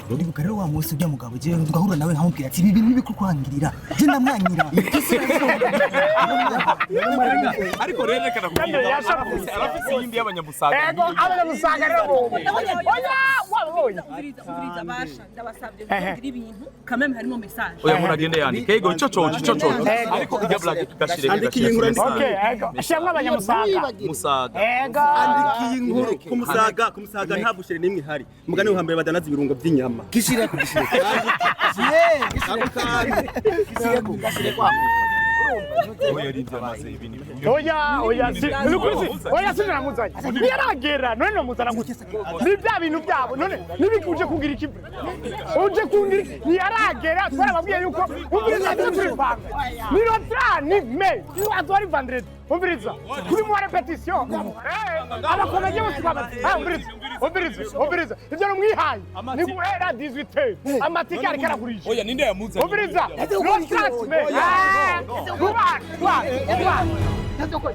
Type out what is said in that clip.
Ndibuka rero wa munsi ujya mugabo je ngahura nawe nkamubwira ati ibi bintu bikukwangirira, je ndamwanyira. Ariko rero reka nakubwira, Yashavuze. arafise iyindi y'abanyamusaga. Ego, abanyamusaga rero bobo, oya, wabonye. Umviriza, umviriza basha, ndabasabye kugira ibintu kameme harimo message. Oya, umuntu agende yandike. Ego, ico coco, ico coco, ariko ijya blague gashire. Andika iyi nkuru, andika. Okay, ego, shyiramo abanyamusaga. Musaga. Ego. Andika iyi nkuru ku Musaga. Ku Musaga nta boucherie n'imwe ihari. Mugani wa hambere badanaza ibirungo by'inyama. Gishireko, gishireko. Ako kantu. Gishireko, gashireko ako. Oya, rindira maze ibintu. Oya, oya, si nukuri, si oya, sinamuzanye, ntiyaragera. None nomuzana gute? Ni bya bintu byabo. None nibikuje kugira iki? Uje kungira iki? Ntiyaragera. Twarababwiye yuko, umviriza, turi turipanga ni le 30 mai, azoba ari vendredi. Umviriza, kuri mu répétition abakomeje bose babazi. Ah, umviriza, umviriza, umviriza, ivyo numwihaye ni guhera 18h, amatike ariko aragurisha. Oya, ninde yamuzanye? Umviriza, le 30 mai, ah, tuba tuba tuba.